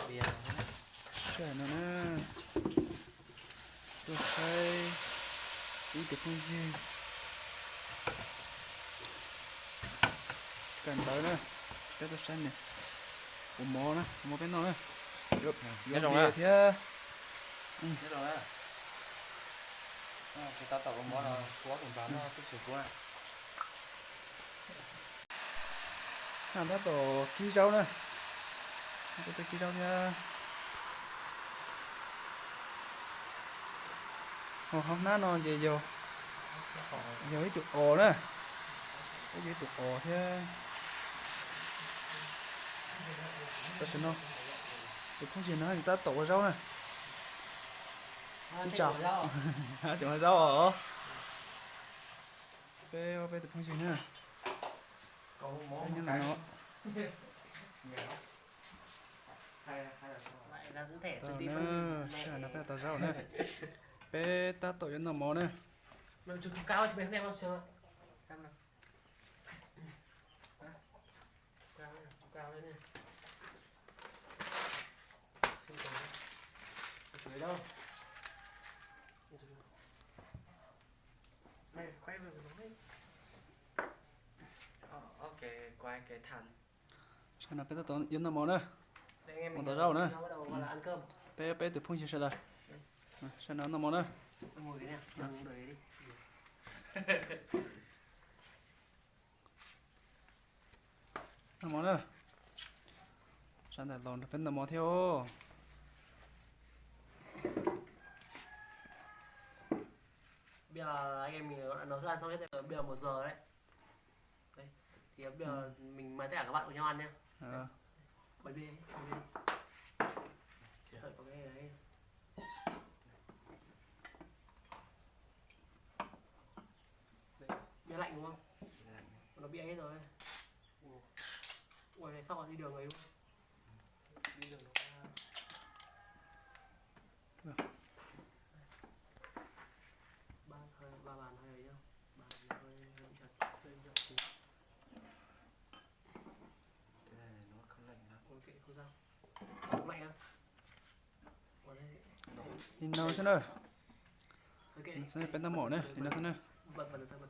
Sij hawm no na, tuaj saib ib tug phooj ywg kawm ntawv na, peb tuaj saib nws ua mov na, ua mov peb noj na. Yuav npias thiab. Tab tom kib zaub na, tab tom kib zaub thiab. Ho hauv hnab no ces yog, yog ib tug os na, yog ib tug os thiab. Tam sim no tus phooj ywg no nws tab tom ua zaub na. Xib tsa, tseem ua zaub os. Peb, peb tus phooj ywg na, peb nyob no. Tau na, sij hawm no peb tau zaub na, peb tab tom yuav noj mov na. Sij hawm no peb tab tom yuav noj mov na, mus tau zaub na. Peb, peb tus phooj ywg sawv daws, sij hawm no noj mov na. Noj mov na, sawv daws los nrog peb noj mov thiab os. Bây giờ anh em mình nấu thức ăn xong hết rồi, bây giờ một giờ đấy. Đấy. Thì bây giờ mình mời tất cả các bạn cùng nhau ăn nhá. Bật đi, bật đi. Sợ có cái đấy. Đấy. Bia lạnh đúng không? Nó bị ấy rồi. Ui, này xong rồi đi đường rồi đúng không? Đi đường nó ba hơi, ba bàn hơi ấy nhá. Bàn hơi hơi chật. Hơi chật xíu. Cái này nó không lạnh lắm. Ôi, kệ không sao. Không lạnh á. Ua thế. Li no xwb na. Ua kệ đi. Peb noj mov na, li no xwb na. Bật, bật, bật, bật.